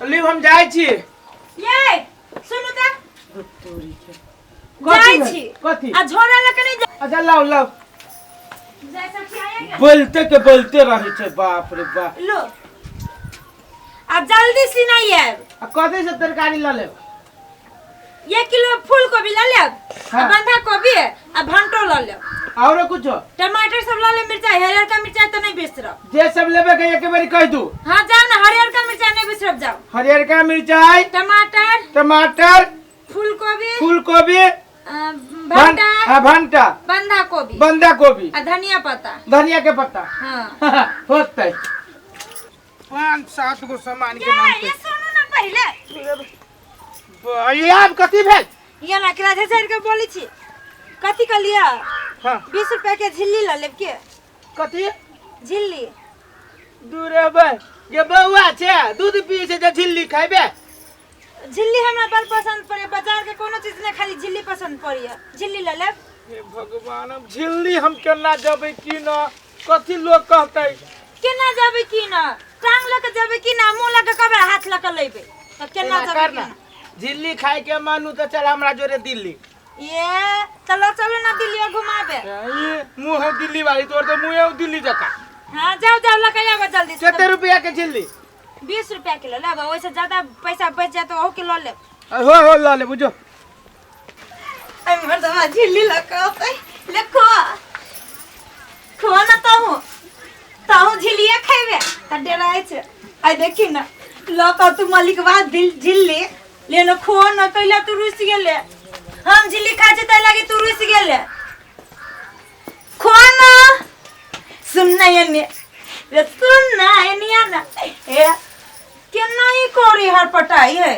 Live हम जाइ छी। ये सुनू त। तोरी के जाइ छी। कथी? आ झोरा लऽ के नहि जा। अच्छा, लाउ लाउ। जाइ सब खियाए के। बोलते के बोलते रहै छै, बाप रे बाप। लो, आ जल्दी से नहीं आयब। आ कथी से तरकारी लऽ लेब? 1 किलो फूल गोभी लऽ लेब। हाँ। आ बंधा गोभी आ भंटो लऽ लेब। औरो कुछो? टमाटर सब लऽ लेब, मिर्चाई, हरियरका मिर्चाई तऽ नहीं बिसरब। जे सब लेबे के एक बेरी कहि दू। हाँ, जाओ ना, हरियरका मिर्चाई नहीं बिसरब, जाओ। हरियरका मिर्चाई। टमाटर। टमाटर। फूल गोभी। फूल गोभी। भंटा। हाँ, भंटा। बंधा गोभी। बंधा गोभी। आ धनिया पत्ता। धनिया के पत्ता। हाँ। होतै पाँच सात गो सामान के नाम। ये सुनू ना पहिले। पे ये आब कथी भेल? ये ना राधे झाड़ के बोली छी, कथी कहलियै? हाँ। 20 रुपया के झिल्ली लऽ लेब के? कथी? झिल्ली। दूर बे गे, बौआ छै, दूध पिए छै जे झिल्ली खैबे? झिल्ली हमरा बड़ पसंद पड़े, बाजार के कोनो चीज नहीं, खाली झिल्ली पसंद पड़े, झिल्ली लऽ लेब। हे भगवान, अब झिल्ली हम केना जेबै की न, कथी लोग कहतै? केना जेबै की न? टांग लऽ के जेबै की न? मुँह लऽ के कबे हाथ लऽ के लेबै तऽ केना एना जेबै कर की ना न? झिल्ली खाय के मानू तऽ चल हमरा जोरे दिल्ली। ये तऽ लऽ चलू ना दिल्ली घुमाबे। ये मुँह है दिल्ली वाली तोर, तऽ मुँह है दिल्ली जका। हाँ, जाओ जाओ, लऽ के आबो जल्दी से। कते रुपया के झिल्ली? 20 रुपया किलो लेब, ओहिसँ ज्यादा पैसा बचि जायत ओहो के लऽ लेब। हो हो, लऽ ले बुझो। अइ मर्दवा झिल्ली लऽ के अतै, ले खो खो ना, तहु तहु झिल्लिए खैबे तऽ डराइ छै। आइ देखी ना, लऽ कऽ तू मलिकवा दिल झिल्ली ले न, खो न। कैला तू रुसि गेले? हम झिल्ली खाइ छी ताहि लागी तू रुसि गेले? खो ना। सुन ना एने रे, सुन ना, एने आ ना। ए केना ई कौड़ी हर पटाई है?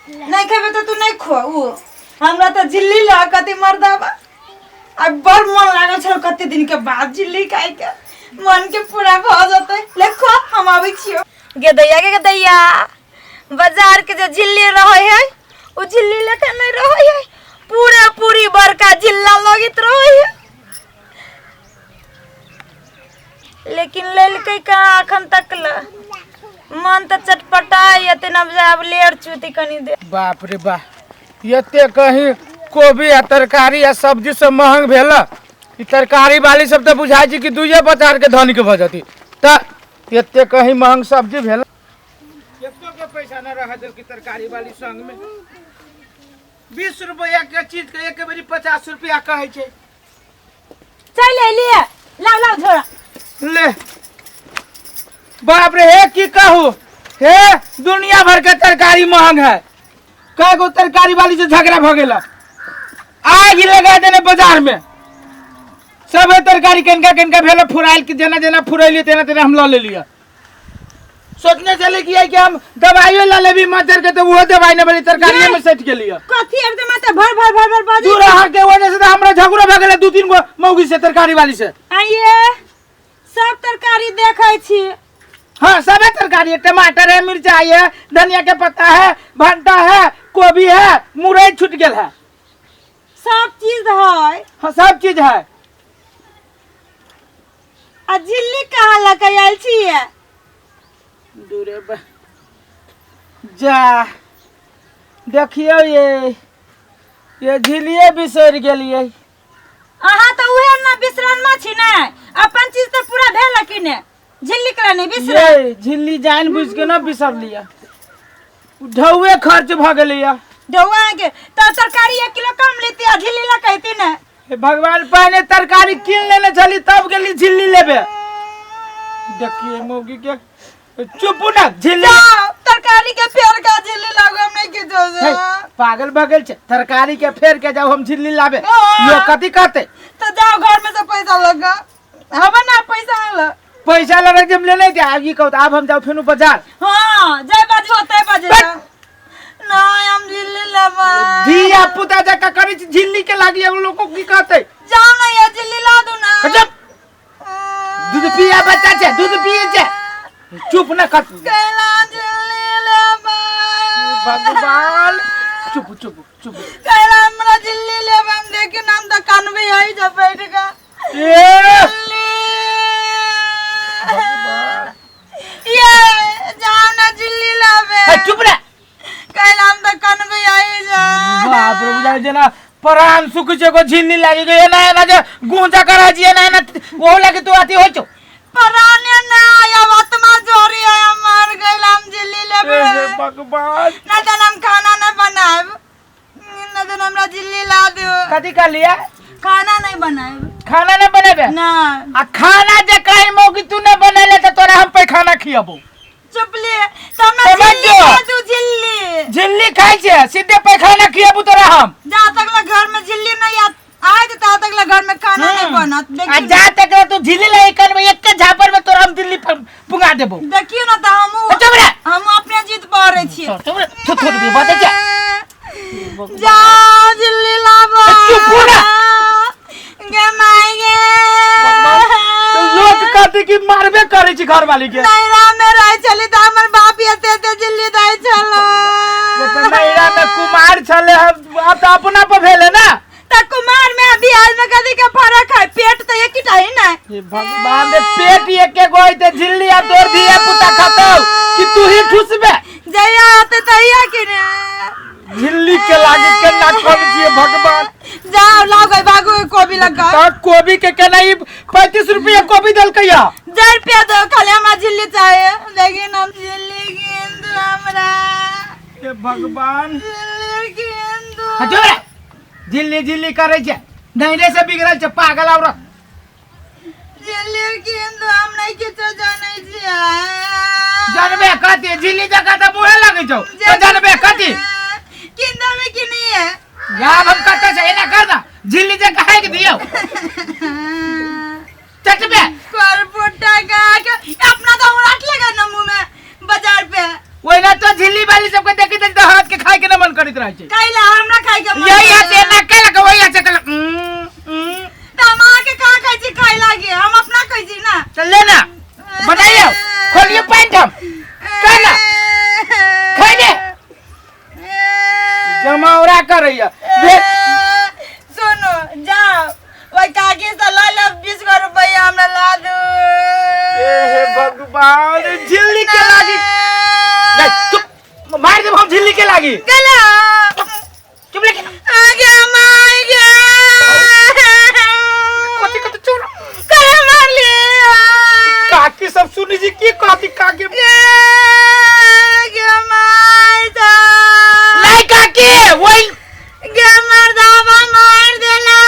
नहीं खेबे तऽ तू नहीं खो। उ हमरा तऽ झिल्ली लऽ कति मर्दाबा आ बड़ मन लागल छल, कते दिन के बाद झिल्ली खाइ के मन के पूरा भऽ जेतै। ले खो, हम आबै छियौ। गे दैया गे दैया, बाजार के जे झिल्ली रहै है उ झिल्ली लेखा नहीं रहै है, पूरा पूरी बड़का झिल्ला लगैत रहै है, लेकिन लेलकै कहाँ अखन तक ल। मन तऽ चटपटाइ एते न, आब लेर चूती कनी दे। बाप रे बा, एते कहीं कोबी आ तरकारी आ सब्जी सब महंग भेल, ई तरकारी वाली सब तऽ बुझाइ छै कि दुइये बाजार के धनिक भऽ जती, तऽ एते कहीं महंग सब्जी भेल, एको के पैसा न रह देलकी तरकारी वाली संग में। 20 रुपया के चीज के एक बेरी 50 रुपया कहै छै। चल अलिए, लाओ लाओ झोरा। ले। बाप रे, हे की कहू हे, दुनिया भर के तरकारी महंग है। कय गो तरकारी वाली से झगड़ा भ गेल, आग लगा देने बाजार में। सब तरकारी कनिका कनिका भेल फुराइल कि जेना जेना फुरैली तेना तेना हम लऽ लेलियै। सोचने चले कि कि हम दवाइयो लऽ लेबी मच्छर के, तऽ ओहो दवाई नहि भेलै, तरकारिये में सटि गेलियै। कथी एकदम माथे भर भर भर भर बाजै? दूर अहाँ के वजह से तऽ हमरा झगड़ो भऽ गेलै दू तीन गो मौगी से, तरकारी वाली से। आइए सब तरकारी देखै छी। हाँ, सबे तरकारी है, टमाटर है, मिर्चाई है, धनिया के पत्ता है, भंटा है, गोभी है, मुरई छूट गेल है। सब चीज है। हाँ, सब चीज है। आ झिल्ली कहाँ लऽ के आयल छियै? दूरे जा देखियौ, ये झिलिये बिसरि गेलियै। अहाँ तऽ उहे ने बिसरनमा छी ने, अपन चीज तऽ पूरा भेल कि ने, झिल्ली कला नहि बिसरल? ये झिल्ली जान बुझ के न बिसरलियै, ढौए खर्च भऽ गेलैया। ढौआ के तऽ तरकारी 1 किलो कम लेती आ झिल्ली लऽ कहती ने। हे भगवान, पहिने तरकारी कीन लेने छली तब गेली झिल्ली लेबे। देखिए मौगी के, चुप ना, झिल्ली। जाओ, तरकारी के फेर के झिल्ली लागो, हम नहीं किछो से। हे, पागल भऽ गेल छै, तरकारी के फेर के जाऊ हम झिल्ली लाबे? हाँ। लोग कथी कहते? तो जाओ घर में से पैसा लगा हवा ना, पैसा आनल। पैसा लगे जे हम लेने के आब ई कहू तऽ आब हम जाऊ फेनु बाजार? हाँ, जाय बाजू होते बाजू। बट। नहीं, हम झिल्ली लेबै। धिया पुता जका करै छी, झिल्ली के लागी अब लोग की कहते? जाओ ना, ये झिल्ली ला दू ना। जब दूध पिया बच्चा छै, दूध पिए छै, चुप न कर। कैला झिल्ली लेबै। भगवान, चुप चुप चुप। कैला हमरा झिल्ली लेबै, हम देखे नाम तऽ कानबे आई जब बैठ के। ए झिल्ली ये जाओ ना झिल्ली लाबे। हे, चुप रे। जेना प्राण सुख छै एगो झिल्ली लागि गेल एना एना जे गुंजा करै छी एना एना ओहो लागि तू अथी होइ छौ। पराने ना आया, आत्मा जोरी आया, मर गइल। हम झिल्ली लेबे। हे भगवान। ना तो हम खाना ना बनाएब, ना तो हमरा झिल्ली ला दो। कथी कहलियै? खाना नहीं बनाएब। खाना नहीं बनेबे? ना। आ खाना जे कहीं मौगी तू नहीं बनेले त तोरा हम पैखाना खियाबो। चुप ले तो हमरा समझ झिल्ली जो। ला दू झिल्ली। झिल्ली खाइ छै सीधे पैखाना खियाबो तोरा हम। जा तक ला घर में झिल्ली नहीं आए ता तक ला घर में खाना नहीं बनत। आ देखियो। जा तक ला तू झिल्ली लाई करबे एक झापर में तोरा हम दिल्ली पुंगा देबो। देखियो ना त हम चुप रे। हम अपने जीत पड़े छियै। चुप रे, थू थू भी बते जा। जा झिल्ली लाबो। चुप हो ना। गे माय गे। लोक कहते कि मारबे करे छी घरवाली के। नैरा में रह छली त हमर बाप एते एते झिल्ली दै छल। तऽ नैरा में कुमार छले, आब तऽ अपना पर भेले ना। त कुमार में अभी आज में कथी के फर्क है? पेट त एक ही है ना। हे भगवान रे, पेट एके गो है ते झिल्ली आ तोर धिया पुता खतौ कि तू ही ठुसबे? जहिया होते तहिया कि ने। झिल्ली के लागे केना कम छियै भगवान। जाओ लाओ गई भागो कोबी लगा। त कोबी के केना ई 35 रुपया कोबी देलकै या? 10 रुपया दो, खाली हमरा झिल्ली चाहिए। लेकिन हम झिल्ली कीन दो हमरा। हे भगवान। झिल्ली कीन दो। हटो रे, झिल्ली झिल्ली करै छै, नैरे से बिगड़ल छै पागल औरत। झिल्ली कीन दो, हम नहीं किछो जानै छियै। जानबे कथी झिल्ली जकाँ तऽ मुँहे लगै छौ तऽ जानबे कथी? कीन देबै कि नहीं है? यार हम कतऽ से एना कर ना झिल्ली जकाँ हाकि दियौ चटबे। करपुटा का के अपना तो उड़ाट लगा ना मुंह में बाजार पे। ओहिना तो झिल्ली वाली सबके देखैत तऽ हाथ के खाय के न मन करैत रहै छै। कैला हमरा खाय के मन यही हाथ एना केलक वही हाथ से केलक त हम अहाँके कहाँ कहै छी खाय लागे? हम अपना कहै छी ना। चल ले ना बनाइयो खोलियो पैंट हम कैला खैले जमावड़ा करैया। सुनो जाओ ओहि काकी से लऽ लेब 20 गो रुपैआ हमरा ला दू। हे भगवान, झिल्ली के लागी नहीं, चुप मार देब हम झिल्ली के लागी। गला चुप लेके आगे मार गे। कथी कथी चोर कहे मारली? काकी सब सुनी जी की कहती काकी? गे मार दा। नहीं काकी वही गे मर्दावा मार देला।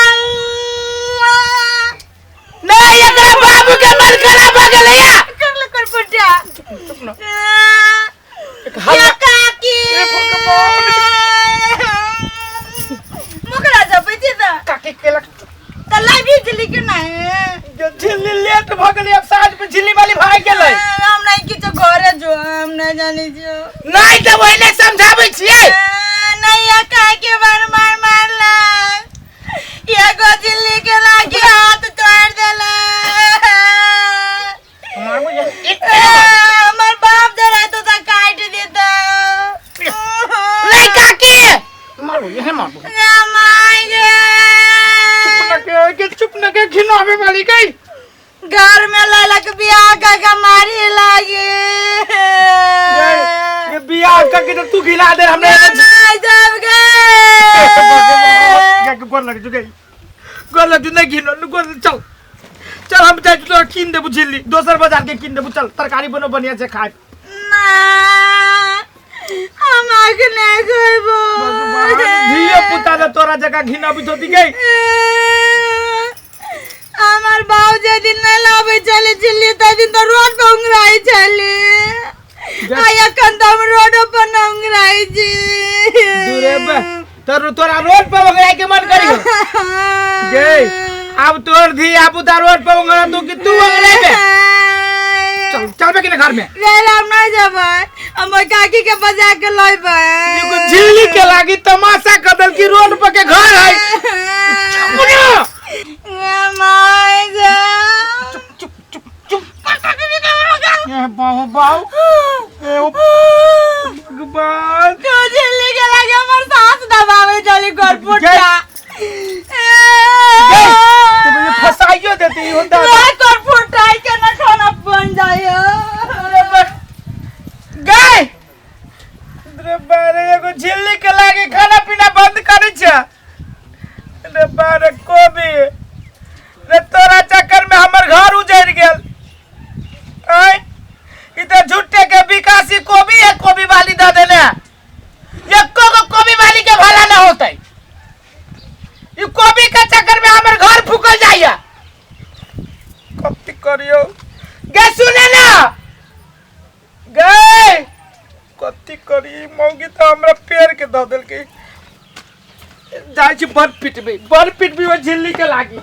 नहीं एकरा बाबू के मन खराब भ गेलै या। कर ले कर पुटिया। चुप ना। या काकी मुकरा जपै छी त काकी केलक त लाइब्रेरी झिल्ली के नहीं। झिल्ली लेट भ गेलै, अब साँझ में झिल्ली वाली भाग गेलै। हम नहीं किछो घरे जो हम नहीं जानै छियो। नहीं त ओहिने समझाबै छियै। नहीं या काकी बार मार मारला एगो झिल्ली के लागी हाथ तोड़ देला। हमर बाप जरा तो त काट देता। नहीं काकी मारू यही मारू। माय गे। चुप न के चुप न के घिनावे वाली गई। घर में ललक बियाह का के मारी लागी। ये बियाह का के तू घिना दे हमने। माय सब गे। गोर लग चुके गोर लग नहीं घिनो गोर चल चल हम जाय तोरा कीन देबू झिल्ली दोसर बाजार के कीन देबू। चल तरकारी बनो बढ़िया से खाए। ना हम आगे नहीं खइबो। धिया पुता ने तोरा जगह घिना भी धोती गई। हमार बाप जे दिन नहीं लावे चले झिल्ली त दिन तो रोड पर उंगराई चले। आ एखन त हम रोड पर न उंगराई छी। दूरे बे तोर तोरा रोड पर उंगराई के मन करी गे। अब तोर धिया पुता रोड पर उंगरा तू कि तू उंगराई बे। चल चल बे कि घर में। रे हम नहीं जेबै, हम ओइ काकी के बजा के लइबै। एगो झिल्ली के लागी तमाशा कदल की रोड पर के घर है। चुप ना। My गे। चुप चुप चुप चुप। ए बाबू बाबू ए भगवान। तो झिल्ली के लागी हमर सास दबावे चली घर पुटा। तो मुझे फसाइयो देती होता। कर फुटाई के ना खाना बन जाए। गए रे बारे एगो झिल्ली के लागी खाना पीना बंद करे छे। रे बारे कोबी रे, तोरा चक्कर में हमर घर उजड़ गेल। आय, ई तऽ झूठे के विकासी कोबी है, कोबी वाली दऽ देने। एको गो कोबी वाली के भला न होतै। ई कोबी के चक्कर में हमर घर फूकल जाइया। कथी करियो गे? सुने ना गे, कथी करी? मौगी तऽ हमरा पेड़ के दऽ देलकै। जाइ छी, बड़ पिटबै, बड़ पिटबै ओहि झिल्ली के लागी।